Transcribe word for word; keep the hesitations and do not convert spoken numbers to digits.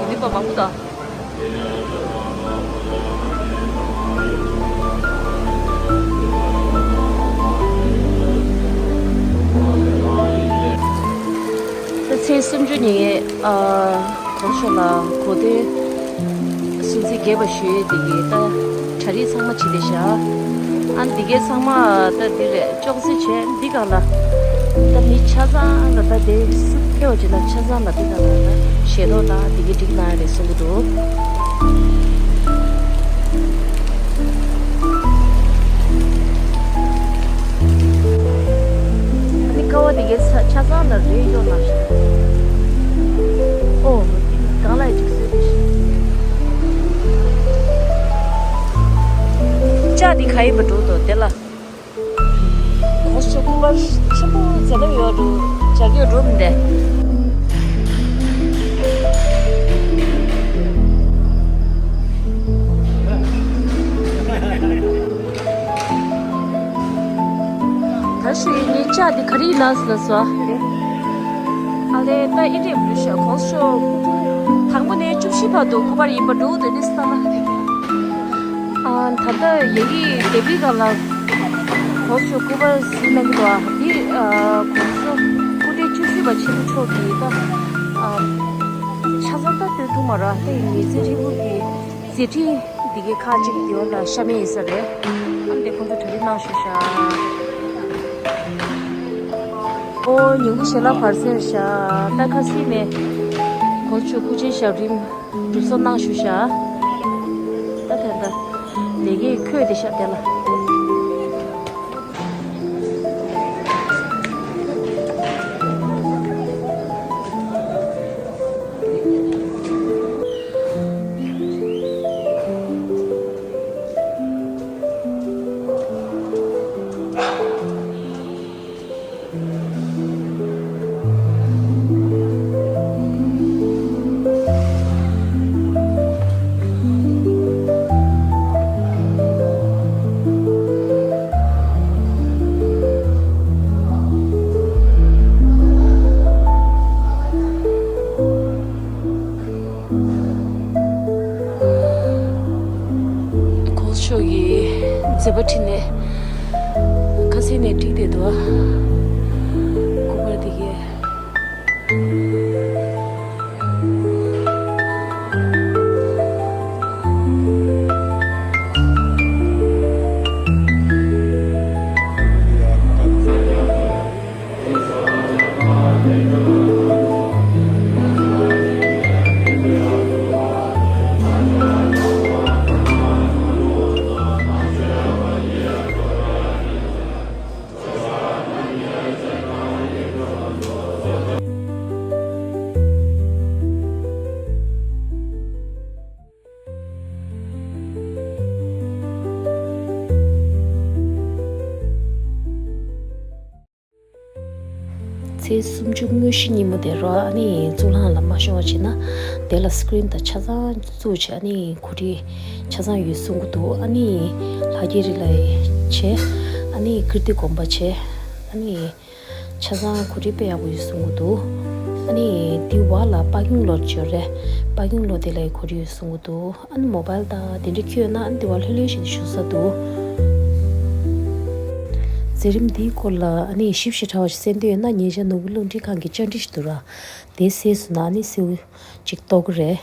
ཡིན་པ་མང་པོ་དང་། ད་ཚེས་སུམ་ཅུ་ཉིན་ཨ་གོང་ས་མཆོག་ལ་གོ་སྟོན་སྲུང་བརྩི་རྒྱས་པ་ཞུས་ཏེ་གི་ད་གྲ་སྒྲིག་ཚང་མ་བྱས་ཏེ་བཞག་ཨ་འདི་གའི་ཚང་མ་ད་འདི་རེད། ཅོག་ཙེ་བྱས་འདི་སྒང་ལ་ད་མི་ཆ་ཚང་ལ་ད་དེ་སུ་ཕེབས་པ་ཅིག་ལ་ཆ་ཚང་ལ་འདི་སྒང་ལ་ད་ཞལ་ཏོག་དང་འདི་གའི་སྒྲིག་གནང་ཡ་རེད་གསུང་གི་འདུག་ཨ་ནི་ཀ་བ་དེ་གའི་ཆ་ཆ་ཚང་ལ་རེ་གཡོག་ལ་ཞིག་ཨོ། གང་ལ་ཡ་ཅིག་གསོལ་དེ་ཞིག་ལྕགས་འདི་ག་ཡིན་པ་འགྲོ་འདུག་དེ་ལ། གོང་ས་མཆོག་སྐུ་པར་ཆེན་པོ་མཛད་ཐབས་ཡོད་འགྲོ་འཇག་ཡོད་འགྲོ་མི་འདུག་ད་ཞུ་ཡི་ངའི་ལྕགས་འདི་ག་རེ་ཡིན་ན་ཟེར་ན་སོ། ཨ་ལས་ད་ཨེ་འདྲས་འབུལ་ཤག་གོང་ས་མཆོག་དང་པོ་ནས་བཅུ་བཞི་བར་དུ་སྐུ་པར་ཡིན་པ་འགྲོ་འདུག་ནི་ས་ན། ཨ་ད་ལྟ་ཡ་གི་དེ་བི་ག་ལ་གོང་ས་མཆོག་སྐུ་པར་གཟིགས་གནང་གི་འདུག་ཨ་འདི་ཨ་གོང་ས་མཆོག་སྐུ་ཕྲེང་བཅུ་བཞི་པ་ཆེན་པོ་མཆོག་གིས་ད་ཨ་ཆ་ཚང་ད་དེ་ཐུག་མ་ར་ད་ཡི་ངེས་ཚེ་རིལ་བུ་གི་མཛད་འཕྲིན་འདི་གའི་ཁག་ཅིག་དེ་བ་ལ་ཤ་མེད་ཡིན་ས་རེད། ཨ་འདི་ཁོང་ཚོ་གྲ་སྒྲིག་གནང་ཞུ་ཤག་ཨོ་ཉིན་གུང་ཞལ་ལག་བར་སེར་ཤག་ད་ཁ་སི་ནས་གོང་ས་མཆོག་སྐུ་ཕྲེང་ཞབས་རིམ་གྲུབ་སོང་གནང་ཞུ་ཤག་ད་དེ་འདྲ་ལས་ཀའི་ཁོས་དེ་ཤག་དེ་ལ། གོང་ས་མཆོག་གི་མཛད་པ་འཕྲིན་ལས་ཁ་སང་ནས་བསྒྲིགས་བསྡད་འདུག་སྐུ་པར་དེ་གས། ཚེས་སུམ་ཅུ་དངོས་གཞི་ཉིན་མོ་དེ་རུ་ཨ་ནི་གཙུག་ལག་ལ་མ་ཤོང་བ་བྱས་ན་དེ་ལ་སི་ཀི་རིན་དང་ཆ་ཚང་བཙུགས་བྱས་ཨ་ནི་གོ་སྒྲིག་ཆ་ཚང་ཡོད་གསུང་གི་འདུག་ཨ་ནི་ལྷ་རྒྱལ་རི་ལ་བྱས་ཨ་ནི་ཀིརྟི་དགོན་པ་བྱས་ཨ་ནི། ཆ་ཚང་གོ་སྒྲིག་དཔེ་ཡག་པོ་ཡོད་གསུང་གི་འདུག་ཨ་ནི་འདི་བར་ལ་པར་ཀིང་ལོ་ཊི་ཡོད་རེད། པར་ཀིང་ལོ་ཊི་དེ་ལ་གོ་སྒྲིག་ཡོད་གསུང་གི་འདུག་ཨ་ནི་མོ་བྷལ་དང་དེ་འདྲ་ཁྱེར་ཡོད་ན་ཨ་ནི་འདི་བར་ལྷོད་ལྷོད་བྱས་ཏེ་བཞུགས་ས་འདུག་མཛད་རིམ་འདིའི་སྐོར་ལ་ཨ་ནི་ཞིབ་ཞིབ་ཕྲ་བ་ཞིག་གསན་འདོད་ཡོད་ན་ཉེ་ཆར་ནོར་བུ་རླུང་འཕྲིན་ཁང་གི་བཅར་འདྲི་ཞིག་འདུག་ར། དེ་གསན་སོང་ན་ཨ་ནི་གསལ་པོ་ཅིག་རྟོགས་ཀྱི་རེད།